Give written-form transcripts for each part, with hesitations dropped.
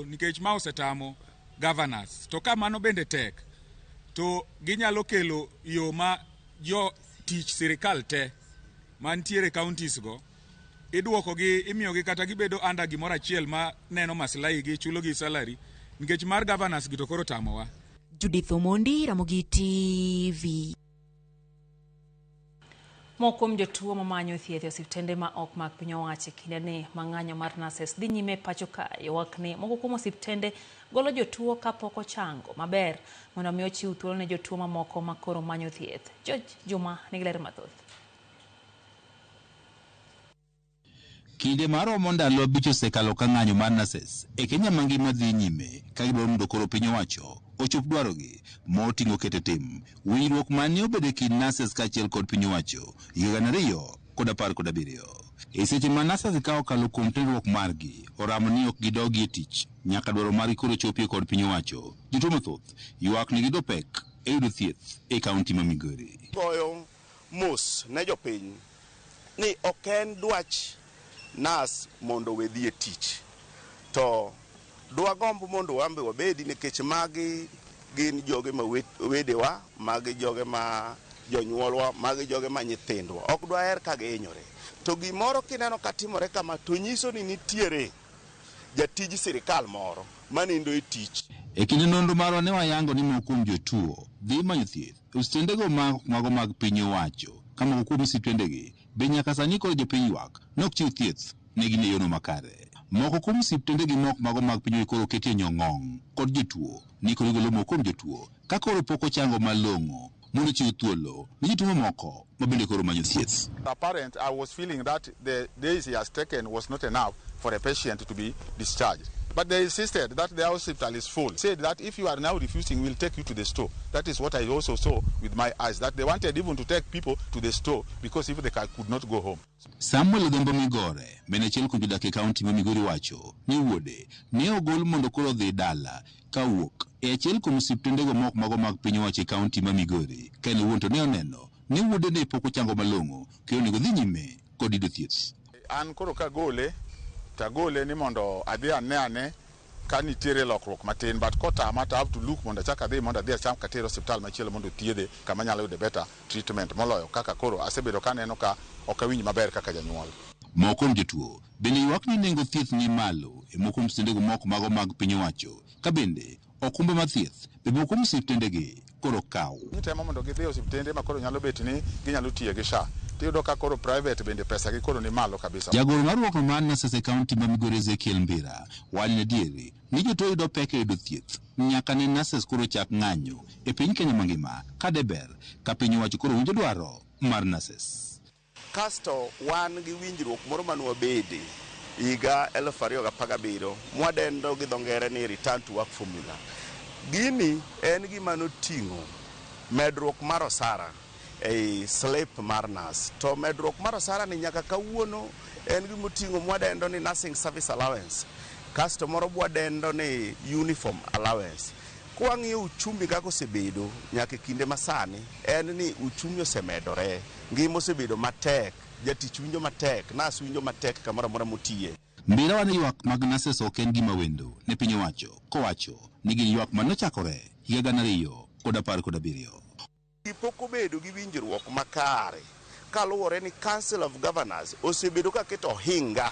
Nikech ma osetamo governors. To ka mano bende tek, to ginyalo kelo yo ma jo tich sirikal te mantiere counties go iduoko gi, imiyogi kata gibedo under gimoro achiel ma neno maslahi gi, chulo gi salary, nikech mar governors gi to koro tamowa. Judith Omondi, Ramogi TV. Moko kuom jotuo mamanyo thieth e osiptende ma ok mag piny owacho e kindeni ma ng'anyo mar nurses dhi nyime pacho ka, ywak ni moko kuom osiptende golo jotuo kapok ochango maber mondo mi ochiw thuolo ne jotuo mamoko ma koro manyo thieth. George Juma nigi ler mathoth. Kinde maromo ndalo 5 osekalo ka ng'anyo mar nurses e Kenya mangima dhi nyime ka gidwaro mondo koro piny owacho ochop dwarogi moting'o keto tim winjruok mane obedo e kind nurses kaachiel kod piny owacho higa 2017. E seche ma nurses ka okalo kuom tenruok margi oramo ni ok gidogi e tich nyaka dwaro margi koro chopie kod piny owacho. Jotuo mathoth ywak ni giyudo pek e yudo thieth e kaunti ma Migori. Goyo mos ne jopiny ni ok en dwach nas mondo we dhi e tich, to dwagomb mondo wambe wabedi, nikech magi gin joge ma wedewa, magi joge ma jonyuolwa, magi joge ma nyithindwa. Ok dwaher ka gihinyore. To gimoro kineno ka timore kama to nyiso ni nitiere jatij sirikal moro manindo e tich. E kinde nonro marwa ne wayango ni moko kuom jotuo dhi manyo thieth e osiptendego mago mag piny owacho, ka moko kuom osiptendegi be nyaka sani koro jopiny ywak ne ok chiw thieth ne gin e yono makare. Moko kuom osiptendegi mok mago mag piny koro oketie nyong'ong' kod jotuo ni koro igolo moko kuom jotuo ka koro pok ochango malong'o mondo chiw thuolo ne jotuo mamoko ma bende koro manyo thieth. Apparent, I was feeling that the days he has taken was not enough for a patient to be discharged. But they insisted that the hospital is full. Said that if you are now refusing, we'll take you to the store. That is what I also saw with my eyes, that they wanted even to take people to the store because if they could not go home. Samuel Odhiambo Migore, mane achiel kuom jodak e kaunti ma Migori wacho ni wuode ne ogol mondo koro odhi dala ka owuok e achiel kuom osiptendego mok mago mag piny owacho e kaunti ma Migori. Ka en owuon to ne oneno ni wuode ne pok ochango malong'o kendo onego odhi nyime kod yudo thieth. An koro kagole, tagole ni mondo adhi ane ka nitiere lokruok matin, but kotama to I have to look mondo achak adhi mondo adhi achak atere osiptal machielo mondo othiedhe kama anyalo yude better treatment moloyo kaka koro asebedo kaneno ka ok awinj maber kaka janyuol. Moko kuom jotuo bende ywak ni nengo thieth ni malo e moko kuom osiptendego mok mago mag piny owacho, ka bende okumba mar thieth be moko kuom osiptendegi koro kaw. Gitemo mondo gidhi e osiptende ma koro nyalo bet ni ginyalo tiyo gi SHA. Tiyudo ka koro private bende pesa gi koro ni malo kabisa. Jagoro mar riwruok mar nurses e kaunti ma Migori Ezekiel Mbira wacho ni adieri ni jotuo yudo pek e yudo thieth nyaka ne nurses koro chak ng'anyo e piny Kenya mangima ka de ber ka piny owacho koro winjo dwaro mar nurses. Kasto wan gi winjruok moro mane wabede higa 2017 mwadendo gi dho ngere ni return to work formula. Gini en gima noting'o medruok mar osara ei slip mar nurse. To medruok mar osara ni nyaka kawuono en gimoting'o mwadendo ni nursing service allowance. Kasto moro mwadendo ni uniform allowance. Kwang'iyo uchumi kaka osebedo nyaka e kinde masani, en ni uchumi osemedore, ngima osebedo matek, jatich winjo matek, nurse winjo matek kamoro amora motiye. Mbira wacho ni ywak mag nurses ok en gima wendo ne piny owacho, kowacho ni gin ywak manochakore higa 2017. Pok obedo gi winjruok makare kaluwore ni Council of Governors osebedo ka keto ohinga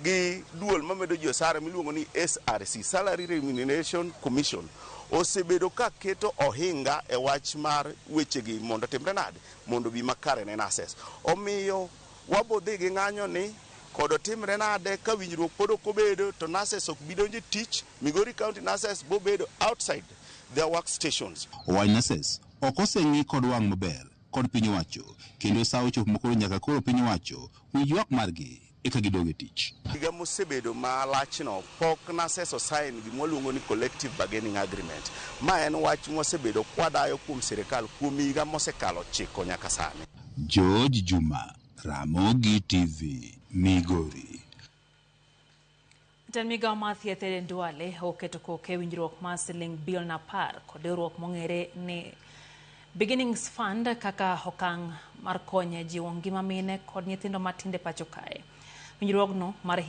gi duol mamedo ji osara miluongo ni SRC, Salary Remuneration Commission, osebedo ka keto ohinga e wach mar wechegi mondo timre nade, mondo obi makare ne nurses. Omiyo wabo dhi gi ng'anyo ni kod otimre nade ka winjruok pod ok obedo to nurses ok bi donjo e tich. Migori County nurses bo bedo outside their workstations. Owacho nurses ok oseng'i kod wang' maber kod piny owacho kendo sa ochopo makoro nyaka koro piny owacho winj ywak margi eka gidog e tich. Higa mosebedo malachno pok nurses osign gima waluongo ni collective bargaining agreement. Ma en wach mwasebedo kwadayo kuom sirikal kuom higa mosekalo 9 nyaka sani. George Juma, Ramogi TV, Migori. Jatend migao mar thieth Aden Duale oketo koke winjruok mar siling bilion 10 kod riwruok mong'ere ni Beginnings Fund kaka okang' mar konyo e jiwo ngima mine kod nyithindo matindo e pacho kae. Winjruogno mar